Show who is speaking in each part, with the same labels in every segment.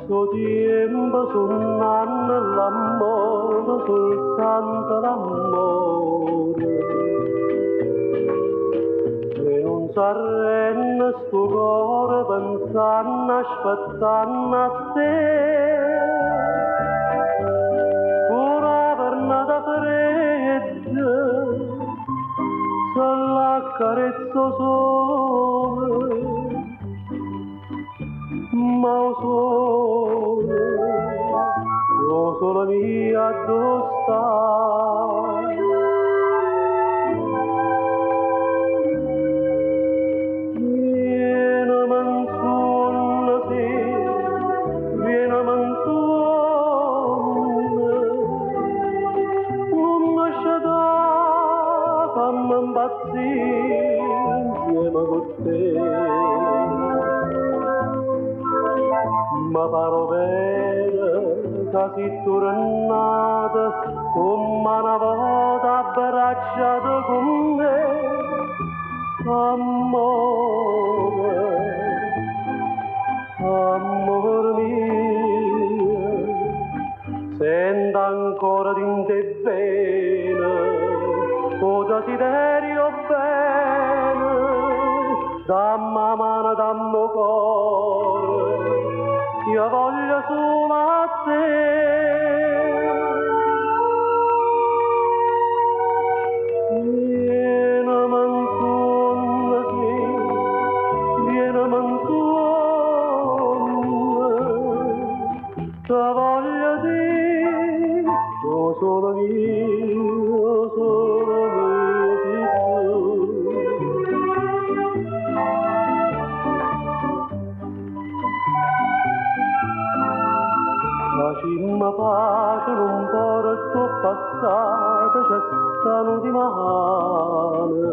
Speaker 1: Passo tiempo sunnanno l'amore, soltanto l'amore. E non s'arrende sto cuore pensando, aspettando a te. Una vernata fredda, se l'accarezzo sole, ma 'o sole mio addò sta? Vieneme 'nsuonno, sì, vieneme 'nsuonno, nun me scetà, famme 'mpazzì 'nzieme cu te. Me pare overo ca si' turnata comm'a na vota abbracciata cu me. Ammore, ammore mio, sento ancora dint' 'e vvene 'o desiderio 'e bene. Damme 'a mano, damme 'o core, io voglio solo a te. Vieneme 'nsuonno, sì, vieneme 'nsuonno, te voglio dì, 'o sole mio, 'o sole mio si' tu. Facimm pace, nun 'mporta 'o passato, ce sta nu dimane.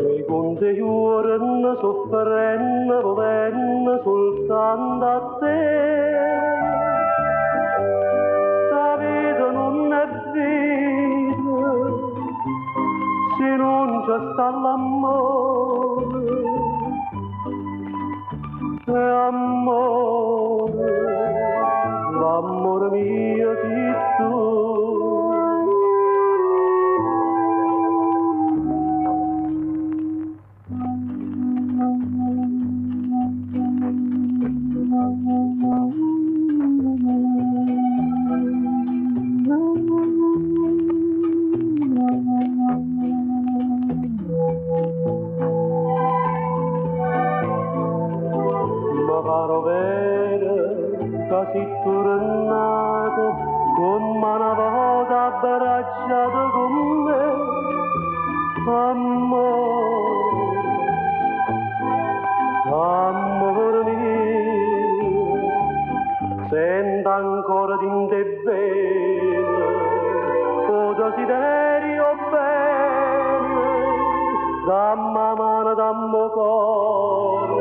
Speaker 1: E conto 'e juorne suffrenno, vulenno sultanto a te. Sta vita nun è vita si nun ce sta l'ammore. E ammore, l'ammore mio si' tu. Me pare overo ca si' turnata comm'a na vota abbracciata cu me. Ammore, ammore mio, sento ancora dint' 'e vvene 'o desiderio 'e bene. Damme 'a mano, damme 'o core,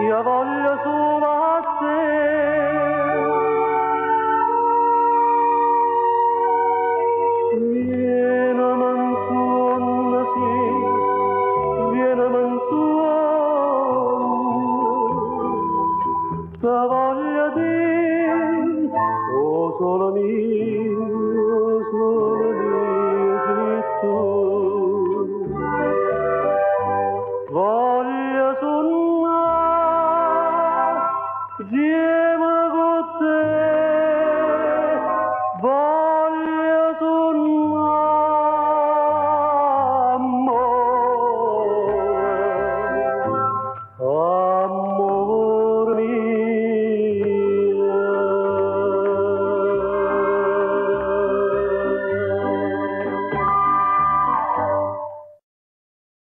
Speaker 1: io voglio solo a te. Vieneme 'nsuonno, sì, vieneme 'nsuonno, te voglio dì, 'o sole mio, 'o sole mio si' tu. Voglio sunnà 'nzieme.